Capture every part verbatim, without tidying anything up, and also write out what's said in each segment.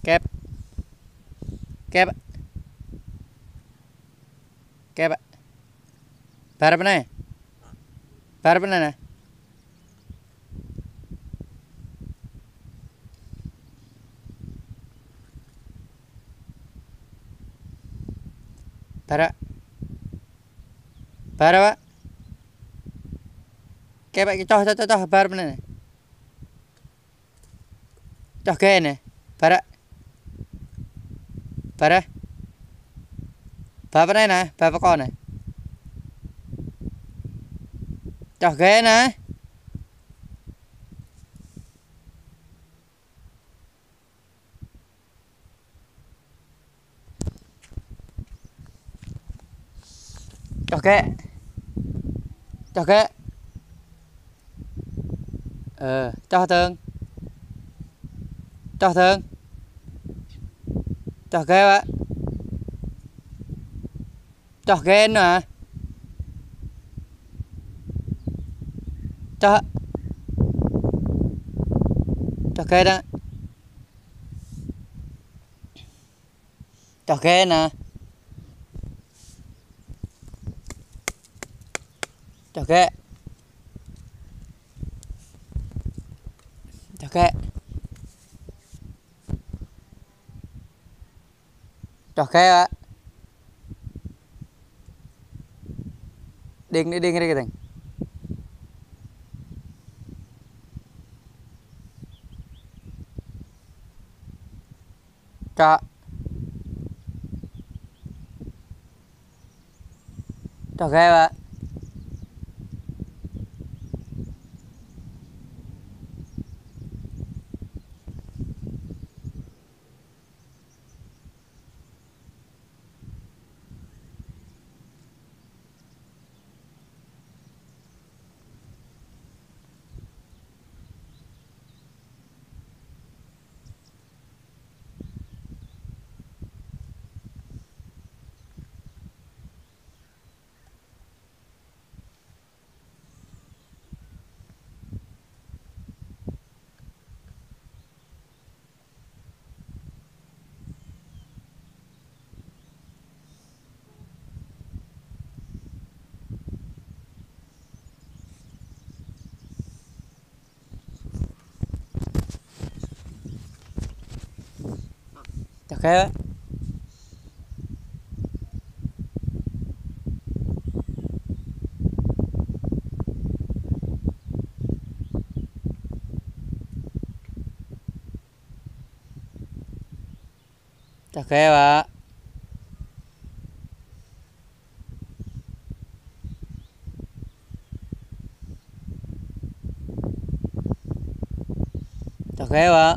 Kep. Kep. Kep. Bar pơ anai. Bar pơ anai nè. Bar. Bar. Kep, kep, čoh, čoh, čoh, čoh, bar pơ anai nè. Čoh gai nè. Bar. Bar. Bar pơ anai nè, bar pơ kâo nè. Čoh gai nè. Čoh gai. Čoh gai. Ơ, čoh dơ̆ng. Čoh dơ̆ng. Čoh gai wă. Čoh gai nă. Čoh. Čoh gai nă. Čoh gai nă. Čoh gai. Čoh gai. Čoh gai wă. Đing, đing, đing, đing. Čoh. Čoh gai wă. Čoh gai. Čoh gai wă. Čoh gai wă.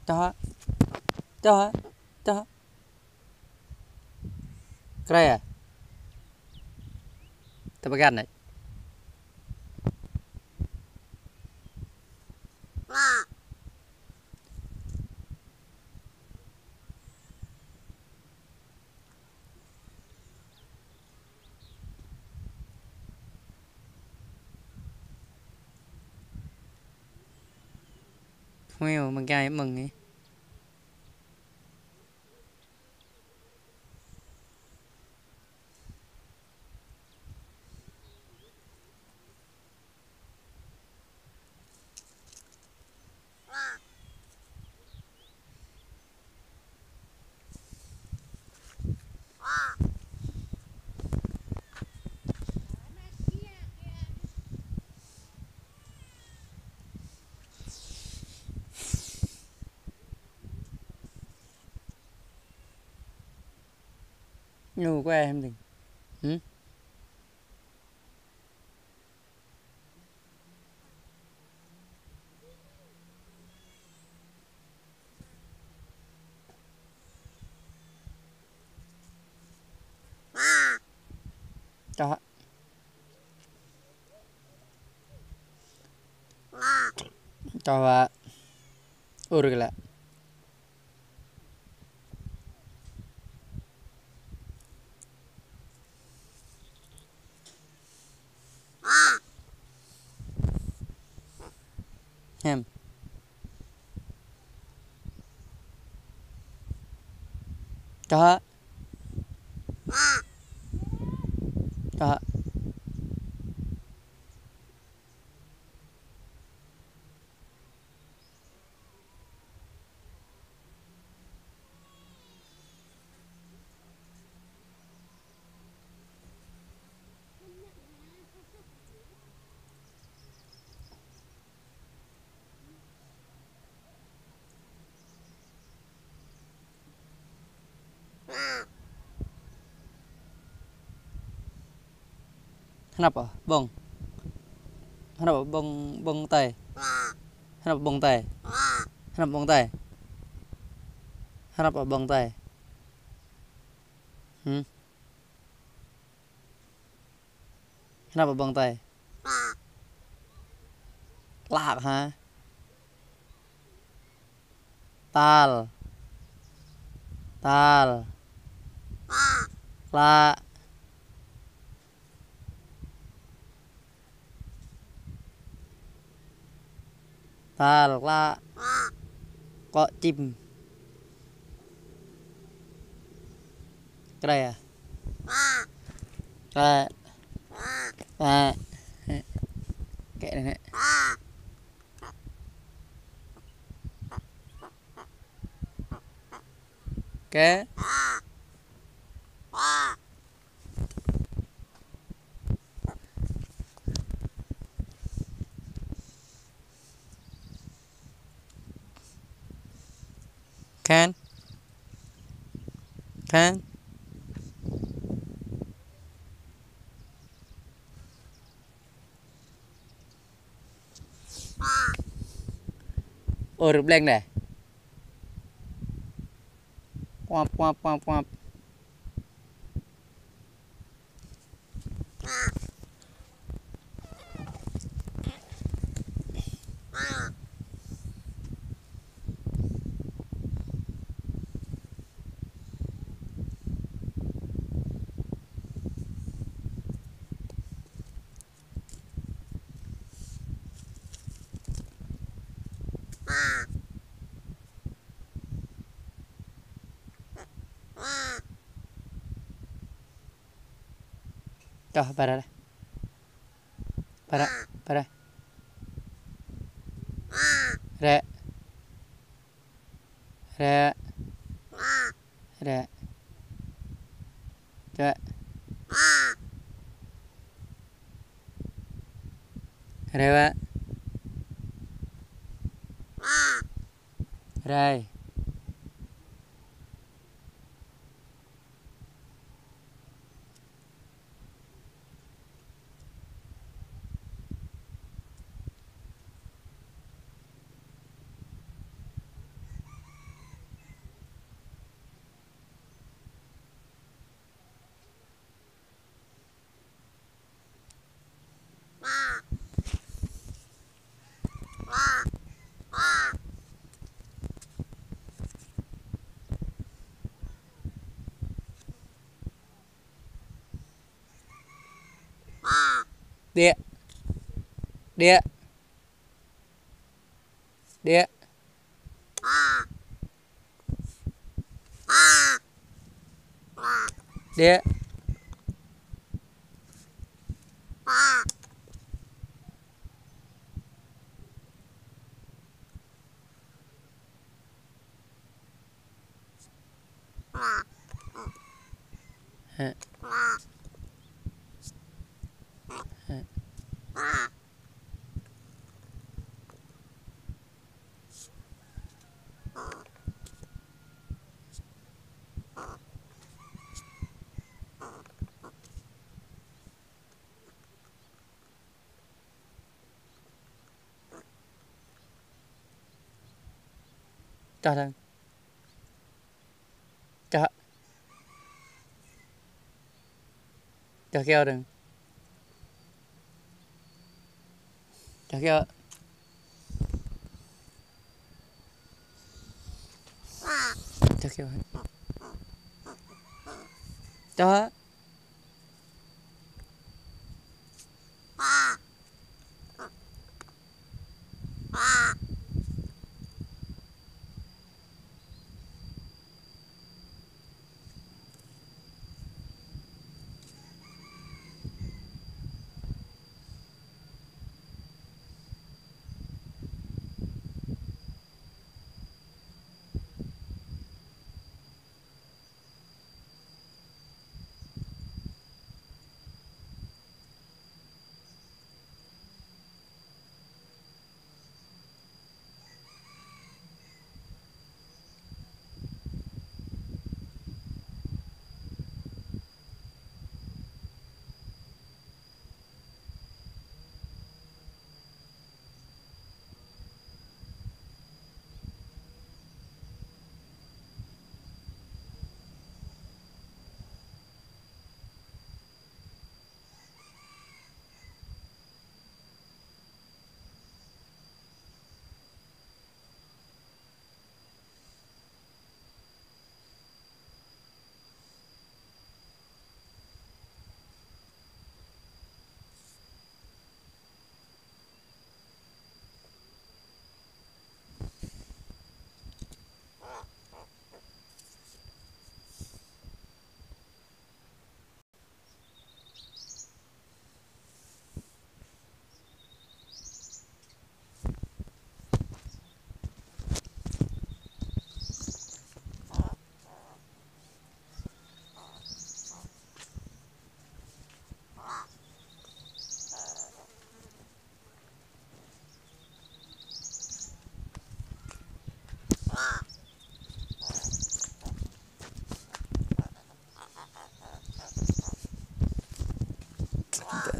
Čoh. Čoh. Čoh. Krê à? Tơ pơgăn đấy. Mơ̆ng mơ̆ng gai mơ̆ng ih. Ñu kue hăm ding. Hm? Čoh. Čoh wa. Ur kơ lĕ. Hăm. Čoh. Čoh. Hơnăp ƀơ̆ng. Hơnăp ƀơ̆ng, ƀơ̆ng tai. Hơnăp ƀơ̆ng tai. Hơnăp ƀơ̆ng tai. Hơnăp ƀơ̆ng tai. Hm. Hơnăp ƀơ̆ng tai. Klă hă? Tal. Tal. Klă. Tal klă. Kŏ čim. Kre. Kre. Kre. Kre. Kre. Khan. Khan. Ơ, rơblang đeh. Kuap, kuap, kuap, kuap. Čoh, pơră. Pơră, pơră. Rĕ. Rĕ. Rĕ. Čuă. Rĕ wa. Rai. Điă. Điă. Điă. Đĕ. Hĕ. Hĕ. Čah dơ̆ng. Čah. Čah kơyâo dơ̆ng. Čah kơyâo. Čah kơyâo. Čah.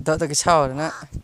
Dŏ, dŏ tơ kơsâo anŭn.